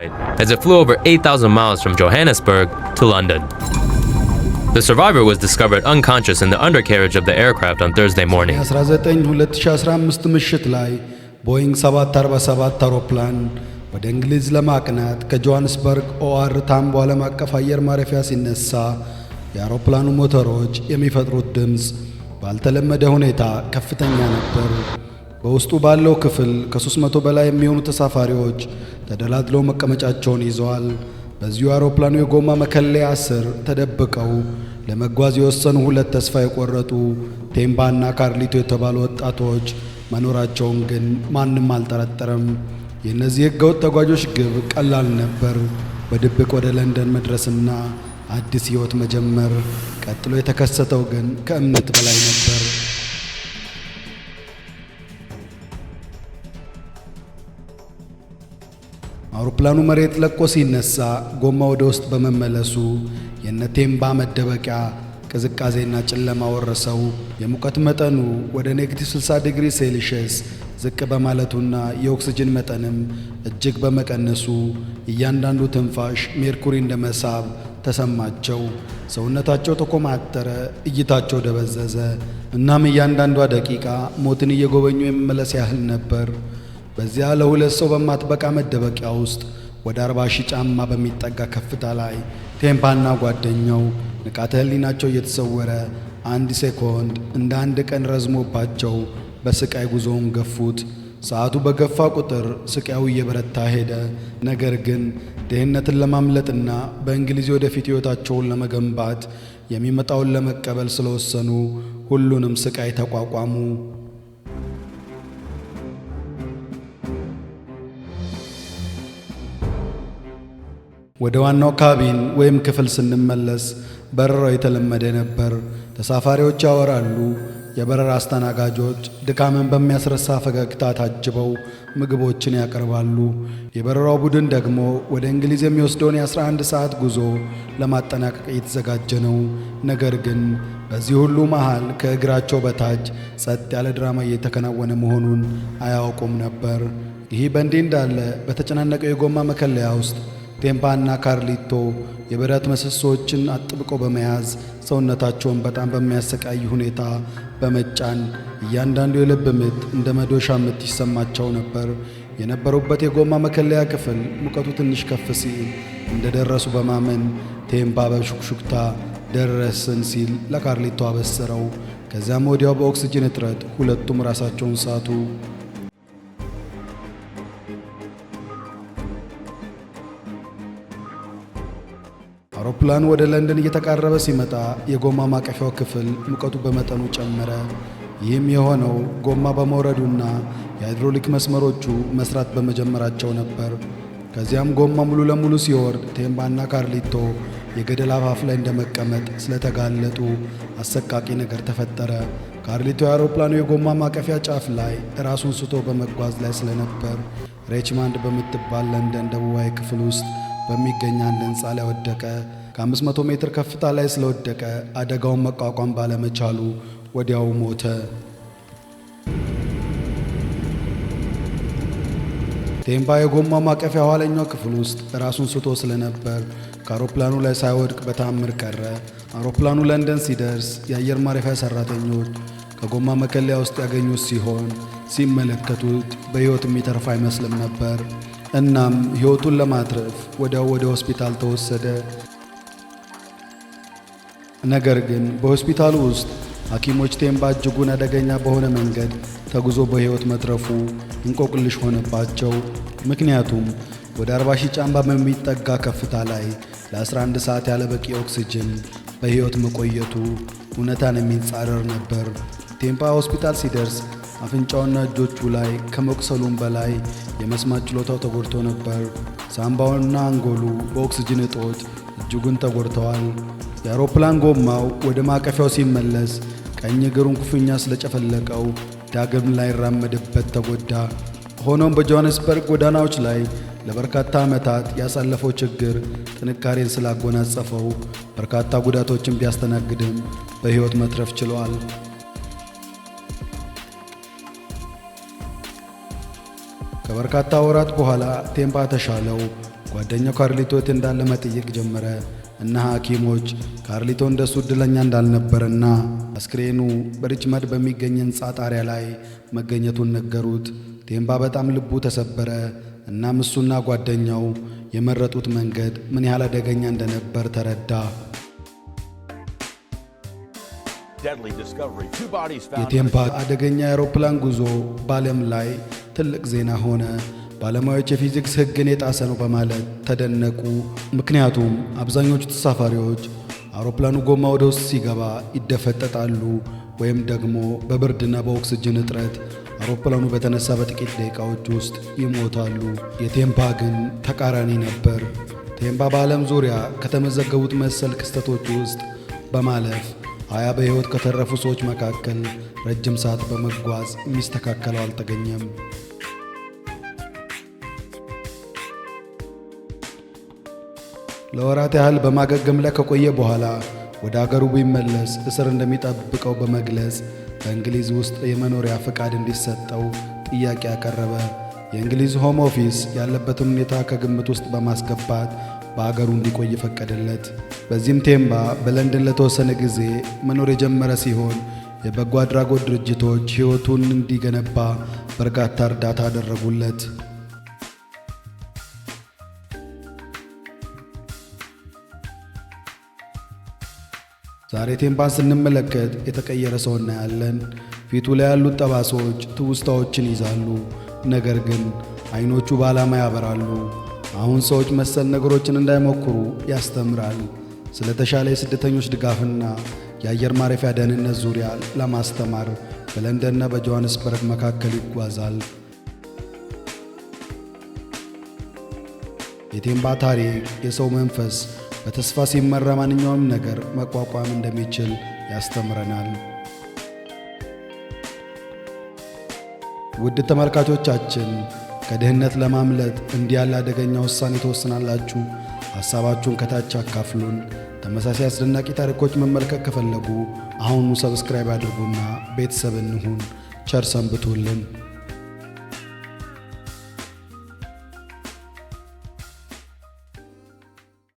As it flew over 8,000 miles from Johannesburg to London. The survivor was discovered unconscious in the undercarriage of the aircraft on Thursday morning. 19 2015 ምሽት ላይ ቦይንግ 747 አውሮፕላን ወደ እንግሊዝ ለማቅናት ከጆሃንስበርግ ኦአር ታምቦ ዓለም አቀፍ አየር ማረፊያ ሲነሳ የአውሮፕላኑ ሞተሮች የሚፈጥሩት ድምፅ ባልተለመደ ሁኔታ ከፍተኛ ነበር። በውስጡ ባለው ክፍል ከ300 በላይ የሚሆኑ ተሳፋሪዎች ተደላድለው መቀመጫቸውን ይዘዋል። በዚሁ አውሮፕላኑ የጎማ መከለያ ስር ተደብቀው ለመጓዝ የወሰኑ ሁለት ተስፋ የቆረጡ ቴምባና ካርሊቶ የተባሉ ወጣቶች መኖራቸውን ግን ማንም አልጠረጠረም። የእነዚህ ሕገወጥ ተጓዦች ግብ ቀላል ነበር፤ በድብቅ ወደ ለንደን መድረስና አዲስ ሕይወት መጀመር። ቀጥሎ የተከሰተው ግን ከእምነት በላይ ነበር። አውሮፕላኑ መሬት ለቆ ሲነሳ ጎማ ወደ ውስጥ በመመለሱ የነቴምባ መደበቂያ ቅዝቃዜና ጨለማ ወረሰው። የሙቀት መጠኑ ወደ negative 60 ዲግሪ ሴልሺየስ ዝቅ በማለቱና የኦክስጅን መጠንም እጅግ በመቀነሱ እያንዳንዱ ትንፋሽ ሜርኩሪ እንደመሳብ ተሰማቸው። ሰውነታቸው ተኮማተረ፣ እይታቸው ደበዘዘ። እናም እያንዳንዷ ደቂቃ ሞትን እየጎበኙ የመመለስ ያህል ነበር። በዚያ ለሁለት ሰው በማትበቃ መደበቂያ ውስጥ ወደ 40,000 ጫማ በሚጠጋ ከፍታ ላይ ቴምባና ጓደኛው ንቃተ ሕሊናቸው እየተሰወረ አንድ ሴኮንድ እንደ አንድ ቀን ረዝሞባቸው በስቃይ ጉዞውን ገፉት። ሰዓቱ በገፋ ቁጥር ስቃዩ እየበረታ ሄደ። ነገር ግን ድህነትን ለማምለጥና በእንግሊዝ ወደፊት ሕይወታቸውን ለመገንባት የሚመጣውን ለመቀበል ስለወሰኑ ሁሉንም ስቃይ ተቋቋሙ። ወደ ዋናው cabin ወይም ክፍል ስንመለስ በረራው የተለመደ ነበር። ተሳፋሪዎች ያወራሉ። የበረራ አስተናጋጆች ድካምን በሚያስረሳ ፈገግታ ታጅበው ምግቦችን ያቀርባሉ። የበረራው ቡድን ደግሞ ወደ እንግሊዝ የሚወስደውን የ11 ሰዓት ጉዞ ለማጠናቀቅ እየተዘጋጀ ነው። ነገር ግን በዚህ ሁሉ መሃል ከእግራቸው በታች ጸጥ ያለ ድራማ እየተከናወነ መሆኑን አያውቁም ነበር። ይህ በእንዲህ እንዳለ በተጨናነቀው የጎማ መከለያ ውስጥ ቴምባና ካርሊቶ የብረት ምሰሶዎችን አጥብቆ በመያዝ ሰውነታቸውን በጣም በሚያሰቃይ ሁኔታ በመጫን እያንዳንዱ የልብ ምት እንደ መዶሻ ምት ይሰማቸው ነበር። የነበሩበት የጎማ መከለያ ክፍል ሙቀቱ ትንሽ ከፍ ሲል እንደደረሱ በማመን ቴምባ በሹክሹክታ ደረስን ሲል ለካርሊቶ አበሰረው። ከዚያም ወዲያው በኦክስጅን እጥረት ሁለቱም ራሳቸውን ሳቱ። አውሮፕላኑ ወደ ለንደን እየተቃረበ ሲመጣ የጎማ ማቀፊያው ክፍል ሙቀቱ በመጠኑ ጨመረ። ይህም የሆነው ጎማ በመውረዱና የሃይድሮሊክ መስመሮቹ መስራት በመጀመራቸው ነበር። ከዚያም ጎማ ሙሉ ለሙሉ ሲወርድ ቴምባና ካርሊቶ የገደል አፋፍ ላይ እንደመቀመጥ ስለተጋለጡ አሰቃቂ ነገር ተፈጠረ። ካርሊቶ የአውሮፕላኑ የጎማ ማቀፊያ ጫፍ ላይ ራሱን ስቶ በመጓዝ ላይ ስለነበር ሪችማንድ በምትባል ለንደን ደቡባዊ ክፍል ውስጥ በሚገኝ አንድ ሕንፃ ላይ ወደቀ። ከ500 ሜትር ከፍታ ላይ ስለወደቀ አደጋውን መቋቋም ባለመቻሉ ወዲያው ሞተ። ቴምባ የጎማ ማቀፊያ ኋለኛው ክፍል ውስጥ ራሱን ስቶ ስለነበር ከአውሮፕላኑ ላይ ሳይወድቅ በተአምር ቀረ። አውሮፕላኑ ለንደን ሲደርስ የአየር ማረፊያ ሰራተኞች ከጎማ መከለያ ውስጥ ያገኙት ሲሆን ሲመለከቱት በሕይወት የሚተርፍ አይመስልም ነበር። እናም ሕይወቱን ለማትረፍ ወዲያው ወደ ሆስፒታል ተወሰደ። ነገር ግን በሆስፒታሉ ውስጥ ሐኪሞች ቴምባ እጅጉን አደገኛ በሆነ መንገድ ተጉዞ በሕይወት መትረፉ እንቆቅልሽ ሆነባቸው። ምክንያቱም ወደ 40 ሺህ ጫማ በሚጠጋ ከፍታ ላይ ለ11 ሰዓት ያለ በቂ ኦክስጅን በሕይወት መቆየቱ እውነታን የሚጻረር ነበር። ቴምባ ሆስፒታል ሲደርስ አፍንጫውና እጆቹ ላይ ከመቁሰሉም በላይ የመስማት ችሎታው ተጎድቶ ነበር። ሳምባውና አንጎሉ በኦክስጅን እጦት እጅጉን ተጎድተዋል። የአውሮፕላን ጎማው ወደ ማቀፊያው ሲመለስ ቀኝ እግሩን ክፉኛ ስለጨፈለቀው ዳግም ላይራመድበት ተጎዳ። ሆኖም በጆሃንስበርግ ጎዳናዎች ላይ ለበርካታ ዓመታት ያሳለፈው ችግር ጥንካሬን ስላጎናጸፈው በርካታ ጉዳቶችን ቢያስተናግድም በሕይወት መትረፍ ችሏል። ከበርካታ ወራት በኋላ ቴምባ ተሻለው። ጓደኛው ካርሊቶ የት እንዳለ መጠየቅ ጀመረ እና ሐኪሞች ካርሊቶ እንደሱ ዕድለኛ እንዳልነበረና አስክሬኑ በሪችመንድ በሚገኝ ሕንፃ ጣሪያ ላይ መገኘቱን ነገሩት። ቴምባ በጣም ልቡ ተሰበረ። እናም እሱና ጓደኛው የመረጡት መንገድ ምን ያህል አደገኛ እንደነበር ተረዳ። Deadly discovery. Two bodies found. የቴምባ አደገኛ የአውሮፕላን ጉዞ በዓለም ላይ ትልቅ ዜና ሆነ። ባለሙያዎች የፊዚክስ ሕግን የጣሰ ነው በማለት ተደነቁ። ምክንያቱም አብዛኞቹ ተሳፋሪዎች አውሮፕላኑ ጎማ ወደ ውስጥ ሲገባ ይደፈጠጣሉ ወይም ደግሞ በብርድና በኦክስጅን እጥረት አውሮፕላኑ በተነሳ በጥቂት ደቂቃዎች ውስጥ ይሞታሉ። የቴምባ ግን ተቃራኒ ነበር። ቴምባ በዓለም ዙሪያ ከተመዘገቡት መሰል ክስተቶች ውስጥ በማለፍ 20 በሕይወት ከተረፉ ሰዎች መካከል ረጅም ሰዓት በመጓዝ የሚስተካከለው አልተገኘም። ለወራት ያህል በማገገም ላይ ከቆየ በኋላ ወደ አገሩ ቢመለስ እስር እንደሚጠብቀው በመግለጽ በእንግሊዝ ውስጥ የመኖሪያ ፈቃድ እንዲሰጠው ጥያቄ አቀረበ። የእንግሊዝ Home Office ያለበትን ሁኔታ ከግምት ውስጥ በማስገባት በአገሩ እንዲቆይ ፈቀደለት። በዚህም ቴምባ በለንደን ለተወሰነ ጊዜ መኖር የጀመረ ሲሆን የበጎ አድራጎት ድርጅቶች ሕይወቱን እንዲገነባ በርካታ እርዳታ አደረጉለት። ዛሬ ቴምባን ስንመለከት የተቀየረ ሰው እናያለን። ፊቱ ላይ ያሉት ጠባሳዎች ትውስታዎችን ይዛሉ፣ ነገር ግን አይኖቹ በዓላማ ያበራሉ። አሁን ሰዎች መሰል ነገሮችን እንዳይሞክሩ ያስተምራል። ስለ ተሻለ የስደተኞች ድጋፍና የአየር ማረፊያ ደህንነት ዙሪያ ለማስተማር በለንደንና በጆሃንስበርግ መካከል ይጓዛል። የቴምባ ታሪክ የሰው መንፈስ በተስፋ ሲመራ ማንኛውም ነገር መቋቋም እንደሚችል ያስተምረናል። ውድ ተመልካቾቻችን፣ ከድህነት ለማምለጥ እንዲህ ያለ አደገኛ ውሳኔ ትወስናላችሁ? ሐሳባችሁን ከታች አካፍሉን። ተመሳሳይ አስደናቂ ታሪኮች መመልከት ከፈለጉ አሁኑ subscribe አድርጉና ቤተሰብ እንሁን። ቸር ሰንብቱልን።